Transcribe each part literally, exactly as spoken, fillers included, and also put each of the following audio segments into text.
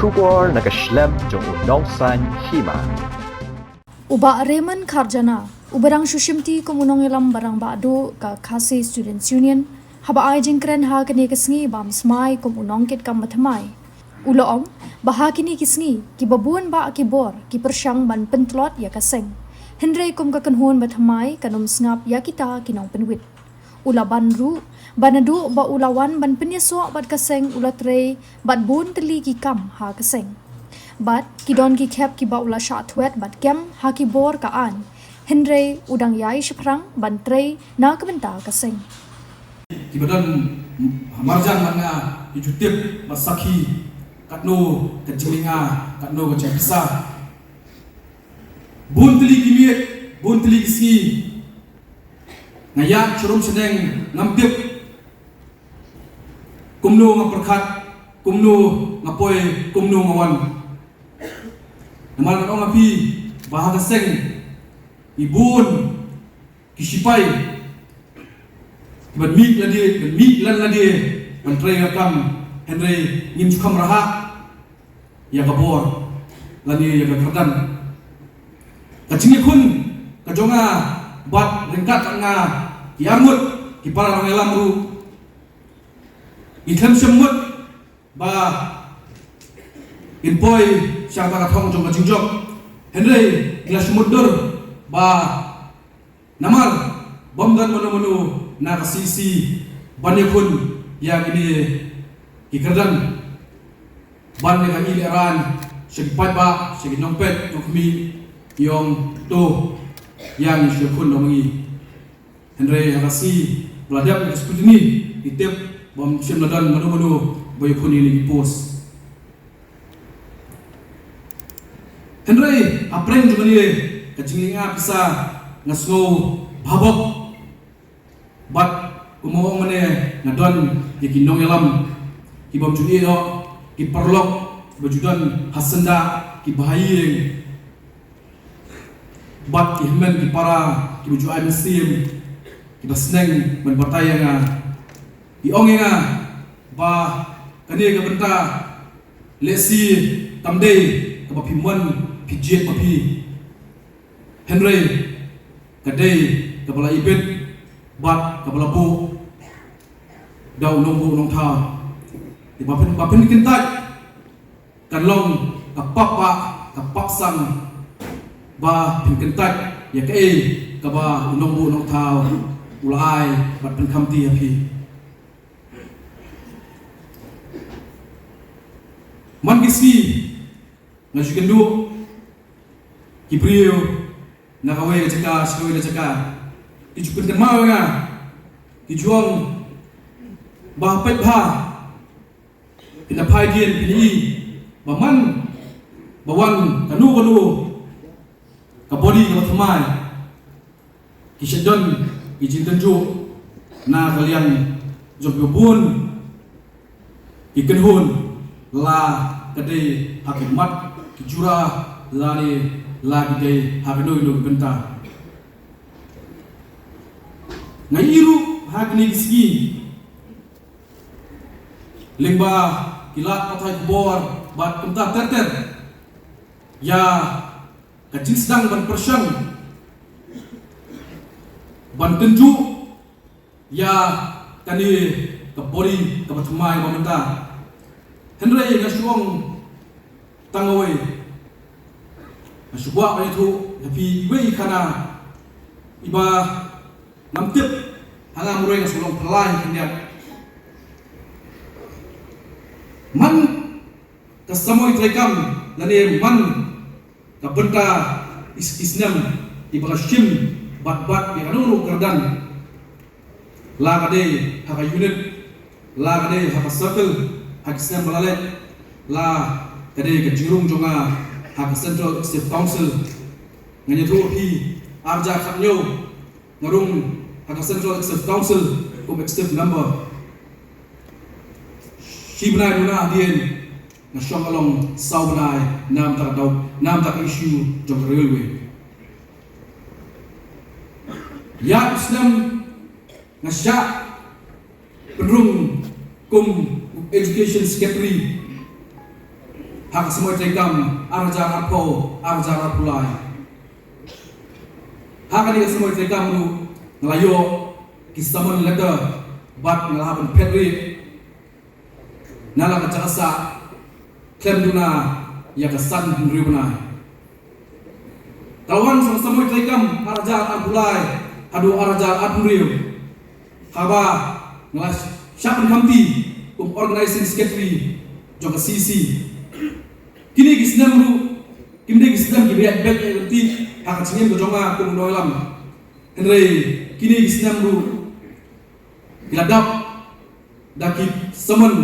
Khubor na ka shlem jong u nongsaiñ hima. U Bah Raymond Kharjana, uba dang shu shimti kum u nongïalam ba rangbah duh ka Khasi Students Union, haba ai jingkren ha kane ka sngi bam smai kum u nongkitkam ba thymmai, u la ong ba ha kine ki sngi kiba bun bah ki bor ki pyrshang ban pyntlot ïa ka seng, hynrei kum ka kynhun ba thymmai kan ym sngap ïa kita ki nongpynwit. U la ban ruh ba naduh ba u la wan ban pynïasoh bad ka seng u la trei bad bun tylli ki kam ha ka seng. Bad ki don ki khep kiba u la shah thwet bad kem ha ki bor ka aiñ, hynrei u dang ïai shaphrang ban trei na ka bynta ka seng. Kiba don marjan man nga, ki ju tip bad sakhi katno ka jinglynga, katno ka jingpisa. Bun tylli ki miet, bun tylli ki sngi nga ïaid sharum shaneng, ngam tip kumno nga pyrkhat, kumno nga poi, kumno nga wan. Namar ngan ong ïa phi ba ha ka seng i bun ki shipai kiban mih lade, ban mih lan lade ban trei ka kam, hynrei ngim ju kham rhah ïa ka bor lane ïa ka kyrdan. Ka jingïakhun ka jong nga bad ryngkat nga ki arngut ki para nongïalam ruh, ngi khlem shym mut ba ngin poi sha kata ka thong jong ka jingjop, hynrei ngi la shu mutdur ba namar bym don mano mano na ka C C ban ïakhun ïa kine ki kyrdan, ban ïa ka ïalehrain sha ki paidbah, sha ki nongpeit nongkhmih, ïong to ïa ngi sha khun nongmih. Hynrei ha ka sngi ba la dep ka scrutiny, ngi tip bym shym la don mano mano ba ïakhun ïa kine ki post. Hynrei hapdeng jong kane ka jinglynga pisa nga sngew bha bok. Bad kumba ong mynne, nga don ïa ki nongïalam ki bym ju ïoh, ki paralok ba ju don ha syndah, ki bahaïing bad ki hynmen ki para kiba ju ai mynsiem, kiba sneng ban batai ïa nga. Ki ong ïa nga ba kane ka bynta lehse kam dei kaba phi mon phi jied ma phi, hynrei ka dei kaba la ibit bad kaba la buh da u nongbuh nongthaw. Ba phin, ba phin kyntait kan long ka pap ba, ka pap sang, ba phin kyntait ïa kaei kaba u nongbuh nongthaw u la ai bad pynkhamti ïa phi. Man ki sngi nga ju kynduh ki briew na kawei ka jaka sha kawei ka jaka, ki ju pynkynmaw ïa nga, ki ju ong ba peit bha, phin da phai dien phin ïohi ba man ba wan kano kano ka body kaba thymmai, ki shu don ki jingtynjuh na ka liang jong kiba bun ki kynhun, la ka dei ha ki mat ki jura, lane la ki dei ha kano kano ka bynta. Nga ïohi ruh ha kine ki sngi lyngba ki lad pathai khubor bad kumta ter ter ïa ka jingsdang ban pyrshang ban tynjuh ïa kane ka body kaba thymmai ba mynta. Hynrei nga shu ong tang kawei, nga shu kwah ban ïathuh ïa phi iwei i khana iba ngam tip ha nga marwei, nga shu long phylla ïa khyndiat. Man ka samoi treikam lane man ka bynta i, i snem iba nga shim bad, bad ïa kano kano ka kyrdan, la ka dei ha ka unit, la ka dei ha ka circle ha ki snem ba la leit, la ka dei ka jingrung jong nga ha ka Central Executive Council. Ngan ïathuh ïa phi, arhajar khathynñiew nga rung ha ka Central Executive Council kum executive member. Shi bnai duna hadien nga shong ka long saw bnai namar ka dei, namar ka issue jong ka railway. Ïa u snem nga shah pynrung kum education secretary. ha ka samoi treikam ar hajar arphew, ar hajar arphew lai. Ha kane ka samoi treikam ruh nga la ïoh ki summon letter bad nga la hap ban phet rieh na la ka jaka sah khlem duna ïa ka san hynriew bnai. Ka la wan sa ka samoi treikam ar hajar arphew lai haduh ar hajar arphew hynriew, haba nga la shah pynkamti kum organizing secretary jong ka C C. Kine ki snem ruh kim dei ki snem kiba ïaid beit ïaid lynti ha ka jingim ka jong nga kum u nongïalam. Hynrei kine ki snem ruh ki la dap da ki summon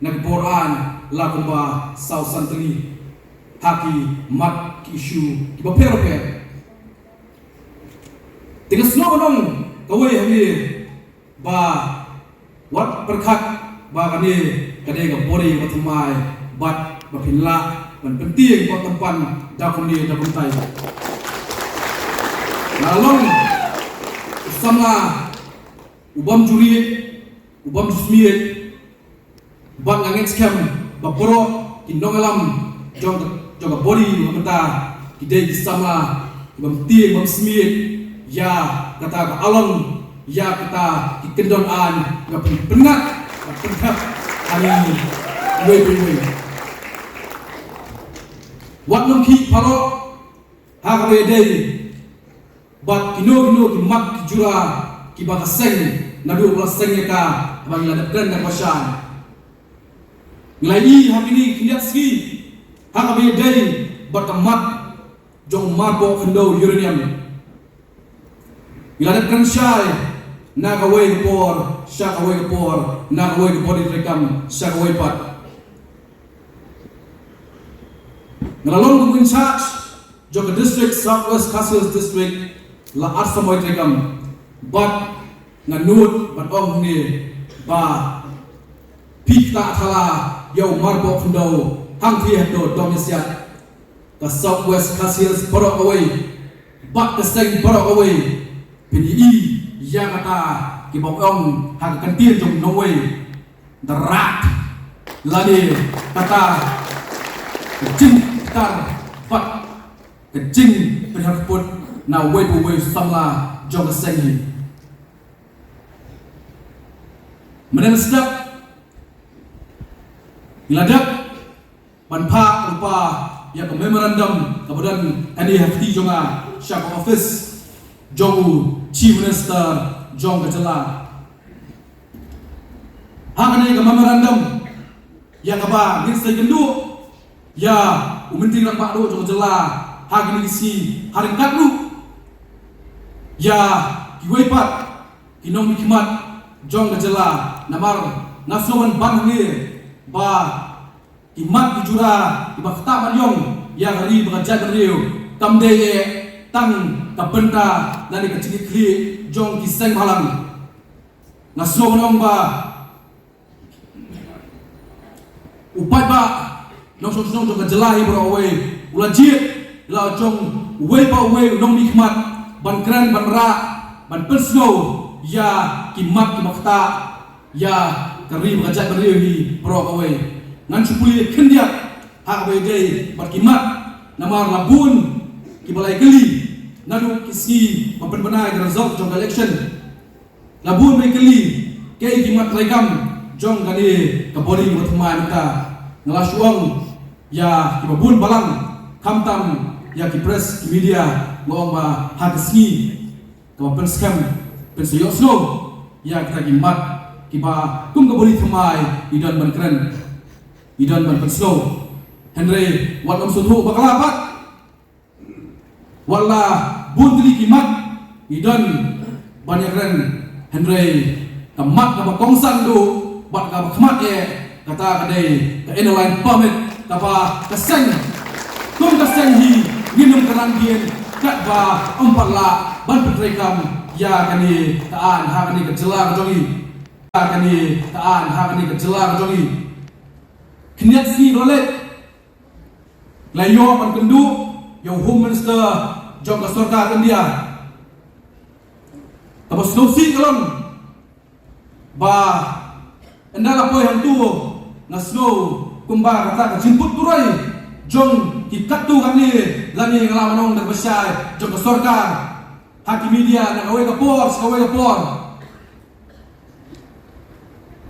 na ki por aiñ la kumba saw san tylli ha ki mat ki issue kiba pher bapher. Te nga sngewbha ban ong kawei hangne ba wat pyrkhat ba kane ka dei ka body ba thymmai bad ba phin lah ban pyntieng bad pynpan da kumne da kumtai. Nga long u samla u bym ju rieh, u bym ju smiej, bad nga ngeit skhem ba baroh ki nongïalam jong ka, jong ka body ba mynta ki dei ki samla ki bym tieng bym smiej ïa kata ka along, ïa kata ki kyndon aiñ, nga pynbna, nga pynthep ha ngi iwei pa iwei. Wat nym khih paralok ha kaba ïadei bad kino kino ki mat ki jura kiba ka seng naduh ba la seng ïa ka, haba ngi la dep kren da kaba shai. Ngi la ïohi ha kine ki khyndiat sngi ha kaba ïadei bad ka mat jong u marpoh khyndew uranium. Ngi la dep kren shai na kawei ka por sha kawei ka por, na kawei ka body treikam sha kawei pat. Nga la long kum in charge jong ka district, South West Khasi Hills District, la ar samoi treikam. Bad nga nud ban ong hangne ba phi ktah thala ïa u marpoh khyndew hangthie hato dong ïa siat. Ka South West Khasi Hills baroh kawei bad ka seng baroh kawei phin ïohi ïa kata kiba ong ha ka kyntien jong u nongwei, the rat, lane kata ka jingktar bad ka jingpynhiar kput na uwei pa uwei u samla jong ka seng hi. Mynne mynstep ngi la dep ban phah lypa ïa ka memorandum kaba don kane ha kti jong nga sha ka office jong u Chief Minister jong ka jylla. Ha kane ka memorandum ïa kaba ngin sa ïakynduh ïa u Myntri Rangbah Duh jong ka jylla ha kine ki sngi, ha ryngkat ruh ïa kiwei pat ki nongmihkhmat jong ka jylla. Namar nga sngew ban ban hangne ba ki mat ki jura kiba ktah ban ïong ïa ka ri bad ka jaitbynriew kam dei eh tang ka bynta lane ka jingkitkhlieh jong ki seng bhalang. Nga sngew ban ong ba u paidbah nongshong shnong jong ka jylla hi baroh kawei u la jied, la jong uwei pa uwei u nongmihkhmat ban kren, ban rah, ban pynsngew ïa ki mat kiba ktah ïa ka ri bad ka jaitbynriew hi baroh kawei. Ngan shu pule khyndiat ha kaba ïadei bad ki mat, namar la bun kiba la ïakylli naduh ki sngi ba pynbna ïa ka result jong ka election. La bun ba ïakylli kaei ki mat treikam jong kane ka body ba thymmai mynta. Nga la shu ong ïa kiba bun balang, khamtam ïa ki press, ki media, nga ong ba ha ka sngi kaba pynskhem, pynsa ïohsngew ïa kita ki mat kiba kum ka body thymmai ngi don ban kren, ngi don ban pynsngew. Hynrei wat nym sngewthuh bakla pat. Wat la bun tylli ki mat ngi don ban ïakren, hynrei ka mat kaba kongsan duh bad kaba khmat eh, kata ka dei ka Inner Line Permit, kaba ka seng, kum ka seng hi ngin ym kynran dien katba ym pat lah ban pyntreikam ïa kane ka aiñ ha kane ka jylla ka jong ngi, ha kane ka aiñ ha kane ka jylla ka jong ngi. Khyndiat sngi ba la leit la ïoh ban kynduh ïa u Home Minister jong ka sorkar India. Kaba sngewsih ka long ba ynda la poi hangto nga sngew kumba kata ka jingput turoi jong ki katto katne, lane nga lah ban ong da kaba shai jong ka sorkar ha ki media na kawei ka por sha kawei ka por,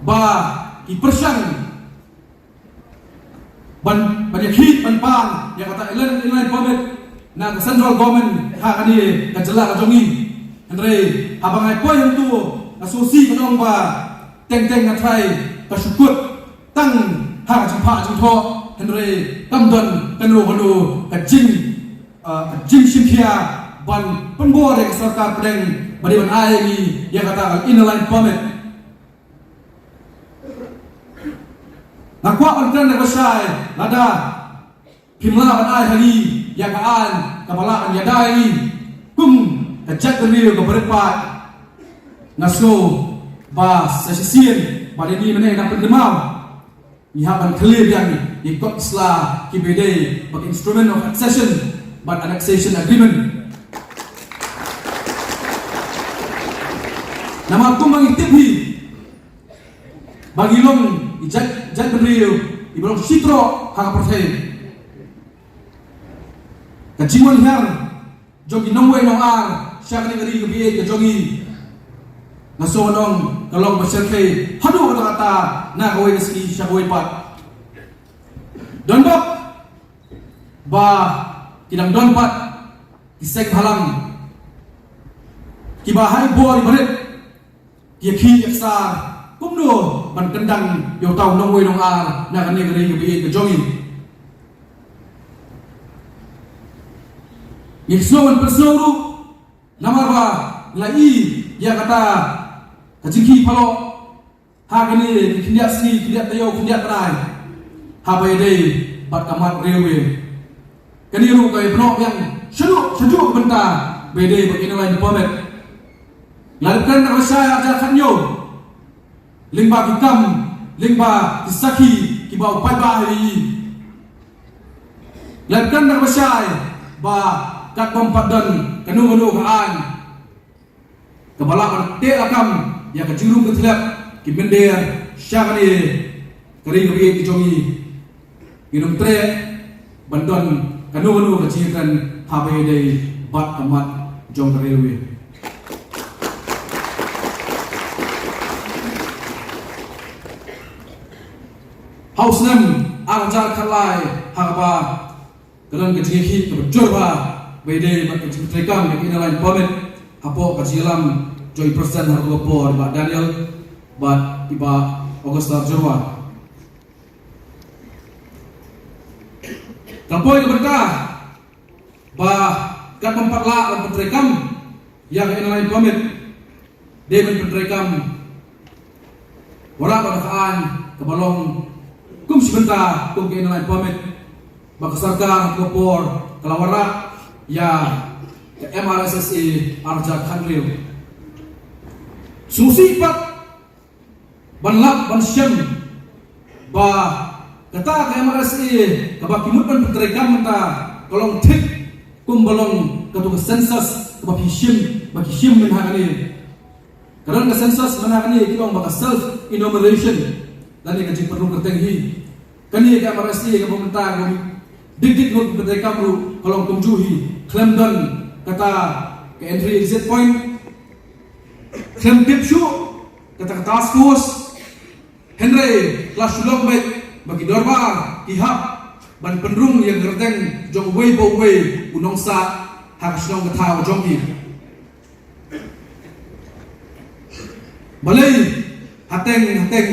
ba ki pyrshang ban, ban ïakhih ban pan ïa kata Inland, Inland Permit na ka Central Government ha kane ka jylla ka jong ngi. Hynrei haba nga poi hangto nga sngewsih ban ong ba teng teng nga tharai ka shu kut tang ha ka jingphah jingthoh, hynrei kam don kano kano ka jing, ah, ka jingshim khia ban pynbor ïa ka sorkar pdeng ba dei ban ai ïa ngi ïa kata ka Inner Line Permit. Nga kwah ban kren da kaba shai, lada phim lah ban ai ha ngi ïa ka aiñ kaba lah ban ïada ïa ngi kum ka jaitbynriew kaba rit paid, nga sngew ba sa shisien ba dei ngi mynne nang pynkynmaw, ngi hap ban khlieh biang ïa ki kot ki sla kiba dei bad Instrument of Accession bad Annexation Agreement. Namar kumba ngi tip hi ba ngi long i jait, jaitbynriew iba long shi troh ha ka pyrthei. Ka jingwan hiar jong ki nongwei nongar sha kane ka ri kaba ïeit ka jong ngi, nga sngew ban ong ka long ba shyrkhei haduh katta katta na kawei ka sngi sha kawei pat. Don bok ba ki dang don pat ki seng bhalang kiba ha i bor iba rit ki ïakhih ïaksar kumno ban kyndang ïa uta u nongwei nongar na kane ka ri kaba ïeit ka jong ngi. Ngi sngew ban pynsngew ruh namar ba ngi la i ïa kata ka jingkhih palat ha kine ki khyndiat sngi, khyndiat taïew, khyndiat bnai haba ïadei bad ka mat railway. Kane ruh ka ïa pynnoh biang shaduh shaduh ka bynta ba ïadei bad Inner Line Permit. La dep kren da kaba shai arhajar khathynñiew lyngba ki kam, lyngba ki sakhi kiba u paidbah ha ïohi. La dep kren da kaba shai ba katba ym pat don kano kano ka aiñ kaba lah ban teh lakam ïa ka jingrung ka thlep ki mynder sha kane ka ri kaba ïeit ka jong ngi, ngin ym treh ban don kano kano ka jingkren haba ïadei bad ka mat jong ka railway. Ha u snem arhajar khatlai ha kaba ka don ka jingïakhih kaba jur bha ba ïadei bad ka jingtreikam ïa ka Inner Line Permit hapoh ka jingïalam jong i President ha kata ka por, i Bah Daniel bad i Bah Augustus Jyrwa. Ka poi ka bynta ba katba ym pat lah ban pyntreikam ïa ka Inner Line Permit, dei ban pyntreikam wanrah noh da ka aiñ kaba long kum shi bynta kum ka Inner Line Permit ba ka sorkar ha kata ka por ka la wanrah ïa ka M R S S A arhajar khathynriew. Sngewsih pat ban lap ban shem ba kata ka M R S A kaba ki mut ban pyntreikam mynta ka long thik kumba long kato ka census kaba phi shim, ba ki shim mynta ha kane. Ka don ka census mynta ha kane ki ong ba ka self enumeration lane ka jingpynrung kyrteng hi. Kane ka M R S A kaba mynta ka dik dik ruh ka dei kam ruh ka long kumjuh hi, khlem don kata ka entry exit point, khlem tip shuh kata ka task force. Hynrei la shu long beit ba ki dorbar ki hap ban pynrung ïa ka kyrteng jong uwei pa uwei u nongsah ha ka shnong ka thaw jong ki. Balei hateng hateng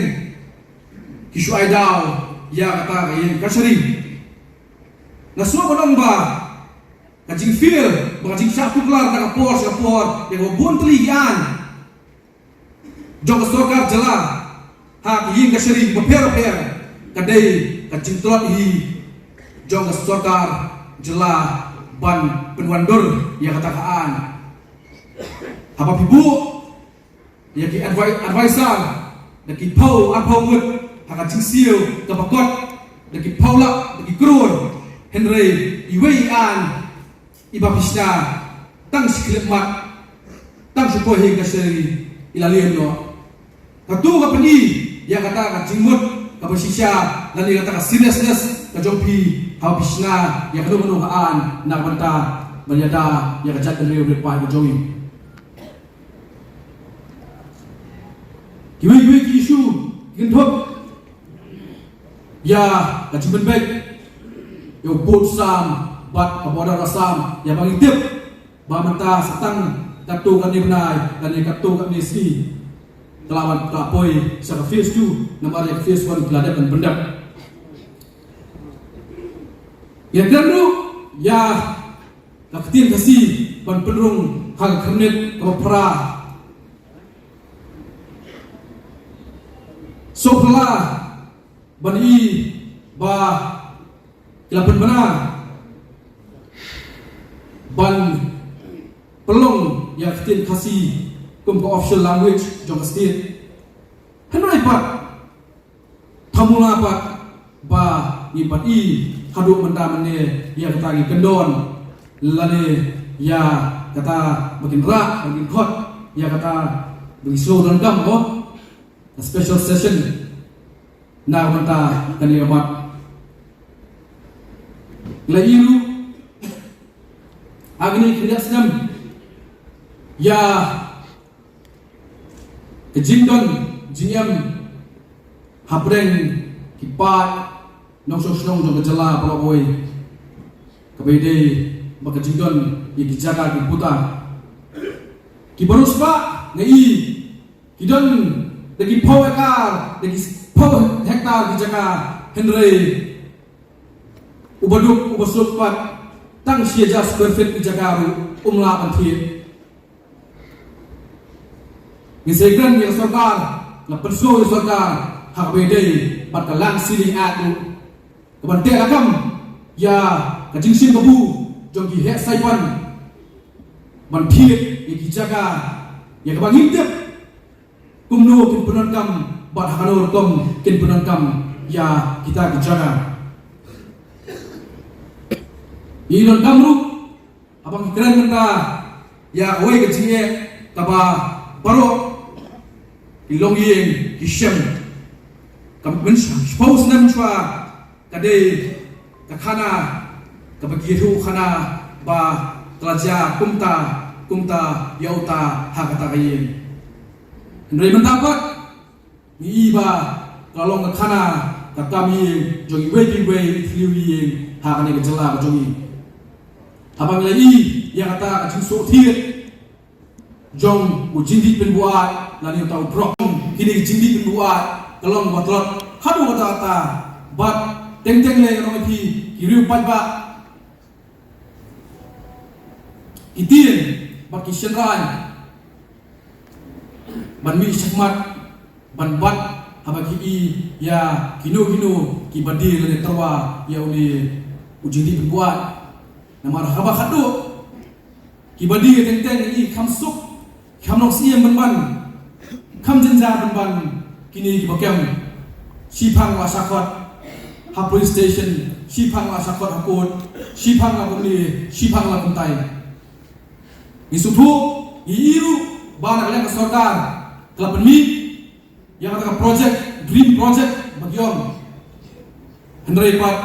ki shu ai daw ïa kata ka ïing kashari? Nga sngew ban ong ba ka jingfail, ba ka jingshah tuklar na ka por sha ka por ïa kaba bun tylli ki aiñ jong ka sorkar jylla ha ki ïing kashari bapher bapher ka dei ka jingtlot hi jong ka sorkar jylla ban pynwandur ïa kata ka aiñ. Haba phi buh ïa ki advi-, advisor da ki phew arphew ngut ha ka jingsiew kaba kot da ki phew lak da ki klur, hynrei iwei i aiñ iba phi shna tang shi khyllipmat, tang shi poi ïing kashari i la liem noh. Kato ka pyni ïa kata ka jingmut kaba shisha Lane kata ka seriousness ka jong phi, haba phi shna ïa kano kano ka aiñ na ka bynta ban ïada ïa ka jaitbynriew rit paid ka jong ngi. Kiwei kiwei ki issue ki kynthup ïa ka jingpynbeit ïa u pud Sam bad ka border Assam, ïa ba ngi tip ba mynta sa tang katto katne bnai lane katto katne sngi ka la wan, ka la poi sha ka phase two, namar ïa ka phase one ka la dep ban pyndep. Ïa kren ruh ïa ka ktien Khasi ban pynrung ha ka khyrnit kaba phra. Sngewphylla ban i ba ki la pynbna ban pynlong ïa ka ktien Khasi kum ka official language jong ka state. Hynrei pat, tang mula pat ba ngi pat i haduh mynta mynne ïa kata ngi kyndon lane ïa kata ba kin rah, ba kin khot ïa kata ba ngi sngew donkam, ko, ka special session na ka bynta kane ka mat. Ngi la ïohi ruh ha kine ki khyndiat snem ïa ka jingdon jingem hapdeng ki paid nongshong shnong jong ka jylla baroh kawei, kaba ïadei bad ka jingdon ïa ki jaka ki puta. Ki baroh spah ngi i ki don da ki phew ekar, da ki phew hektar ki jaka, hynrei uba duk uba suk pat tang shi hajar square feet ki jaka ruh um lah ban thied. Ngi sa kren ïa ka sorkar, la pynsngew ïa ka sorkar ha kaba ïadei bad ka Land Ceiling Act ruh, kaban teh lakam ïa ka jingshim kabu jong ki heh saipan ban thied ïa ki jaka, ïa kaba ngim tip kumno kin pyndonkam bad ha kano rukom kin pyndonkam ïa kita ki jaka. Ngi donkam ruh haba ngi kren mynta ïa kawei ka jingeh kaba baroh ki longïing ki shem. Ka mynshuwa, shiphew snem shuwa ka dei ka khana kaba ki ïathuh khana ba ka la jia kumta kumta ïa uta ha kata ka ïing. Hynrei mynta pat ngi i ba ka long ka khana ka kam ïing jong iwei pa iwei i thliew ïing ha kane ka jylla ka jong ngi. Haba ngi la i ïa kata ka jingsngewthied jong u jingdih pynbuaid lane uta u drok, kine ki jingdih pynbuaid ka long kaba tlot haduh katta katta, bad teng teng lei ngi ong ïa phi, ki riew paidbah, ki tieng bad ki shynrang ban mih shakhmat ban bat haba ki i ïa kino kino kiba die lane tyrwa ïa une u jingdih pynbuaid. Namar haba khatduh kiba die teng teng i kham suk, kham long siem pynban, kham jynjar pynban kine kiba kem. Shiphang la shah khot ha police station, shiphang la shah khot ha court, shiphang la kumne, shiphang la kumtai. Ngi sngewthuh, ngi i ruh ba na ka liang ka sorkar ka la pynmih ïa kata ka project, dream project ba ki ong. Hynrei pat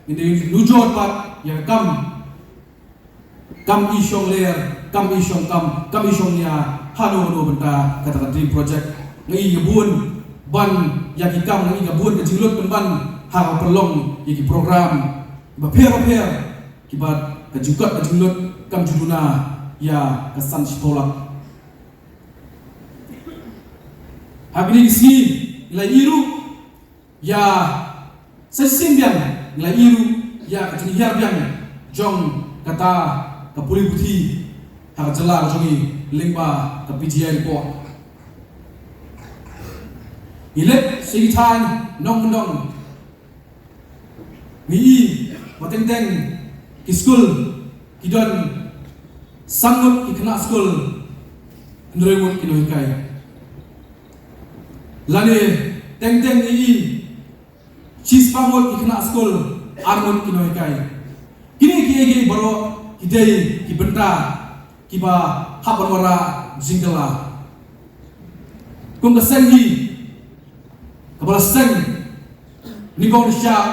ngi dei nujor pat ïa ka kam, kam i shong ler, kam i shong kam, kam i shong nia, hano hano bynta kata ka dream project. Nga i ka bun ban ïa ki kam, nga i ka bun ka jinglut pynban ha ka pynlong ïa ki program bapher bapher kiba ka jingkot ka jinglut kam ju duna ïa ka san shiphew lak. Ha kine ki sngi ngi la ïohi ruh ïa sa shisien biang, ngi la ïohi ruh ïa ka jinghiar biang jong kata ka pule puthi ha ka jylla ka jong ngi lyngba ka P G I report. Ngi leit sha ki thaiñ nongkyndong, ngi i ba teng teng ki skul ki don san ngut ki khynnah skul, hynriew ngut ki nonghikai. Lane teng teng ngi i shispah ngut ki khynnah skul, ar ngut ki nonghikai. Kine kiei kiei baroh ki dei ki bynta kiba hap ban wanrah jingkylla. Kum ka seng hi kaba la seng Nyngkong nyngkong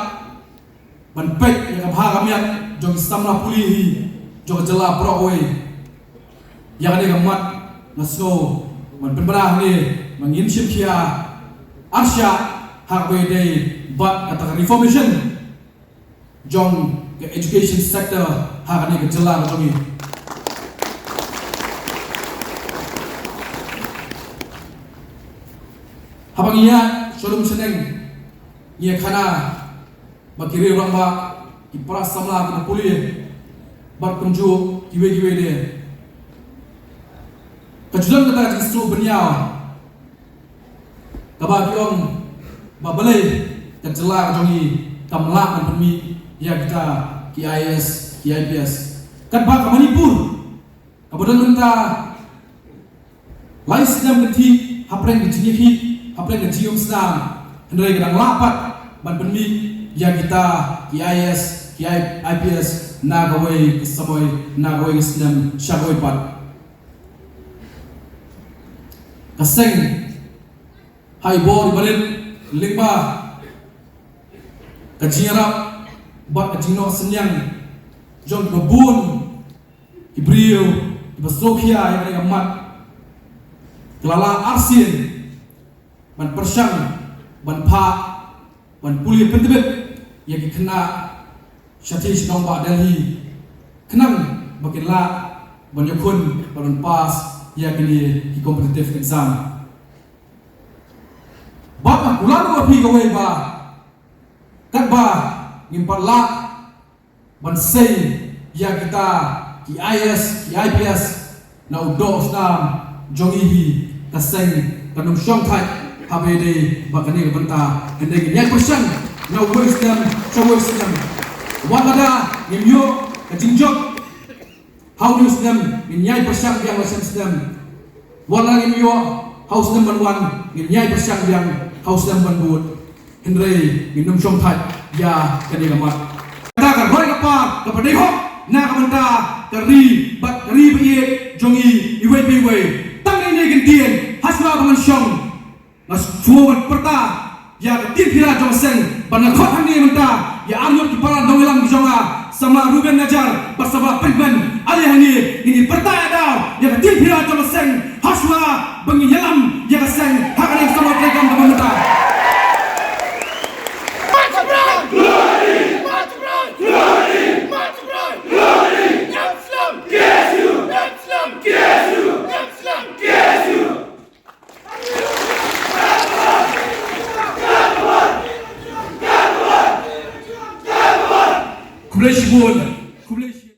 ban peit ïa ka bha ka miat jong ki samla pule hi jong ka jylla baroh kawei. Ïa kane ka mat nga sngew ban pynbna hangne ba ngin shim khia arshah ha kaba ïadei bad kata ka reformation jong ka education sector ha kane ka jylla ka jong ngi. Haba ngi ïaid sha lum sha neng ngi ïa khana ba ki riew rangbah, ki para samla kiba pule bad kumjuh kiwei kiwei de, ka ju don kata ka jingsngewbha ban ïa kaba ki ong ba balei ka jylla ka jong ngi kam lah ban pynmih ïa kita ki I A S, ki I P S. Katba ka Manipur kaba don mynta lai snem ka dei hapdeng ka jingïakhih, hapdeng ka jingïakhih snam, hynrei ka dang lah pat ban pynmih ïa kita ki I A S, ki I P S na kawei ka samoi, na kawei ka snem sha kawei pat. Ka seng ha i bor i barit lyngba ka jingïarap bad ka jingnoh synñiang jong kiba bun ki briew kiba sngewkhia ïa kane ka mat, ki la lah arsien ban pyrshang, ban phah, ban pule pyntbit ïa ki khynnah shatei sha nongbah Delhi khnang ba kin lah ban ïakhun bad ban pass ïa kine ki competitive exam. Bad nga kular ruh ïa phi kawei ba katba ngim pat lah ban sei ïa kita ki I A S, ki I P S na u doh u snam jong ngi hi, ka seng kan ym shong thait haba ïadei bad kane ka bynta. Hynrei ngin ïai pyrshang na uwei u snem sha uwei u snem. Wat lada ngim ïoh ka jingjop ha une u snem, ngin ïai pyrshang biang la shem snem. Wat la ngim ïoh ha u snem ban wan, ngin ïai pyrshang biang ha u snem ban bud. Hynrei ngin ym shong thait ïa kane ka mat. Kata ka roi ka par kaba dei hok na ka bynta ka ri bad ka ri ba ïeit jong ngi iwei pa iwei. Tang ine i kyntien, hashwa ba ngan shong, nga sngewbha ban pyrta ïa ka ktien pura jong ka seng, bad nga khot hangne mynta ïa ar ngut ki para nongïalam ki jong nga, samla Ruben Najar bad samla Pynmen. Ale hangne ngin ïa pyrta ïa daw ïa ka ktien pura jong ka seng, hashwa ba ngin ïalam ïa ka seng ha kane ka samla treikam kaba mynta. Khublei shibun. Khublei shibun.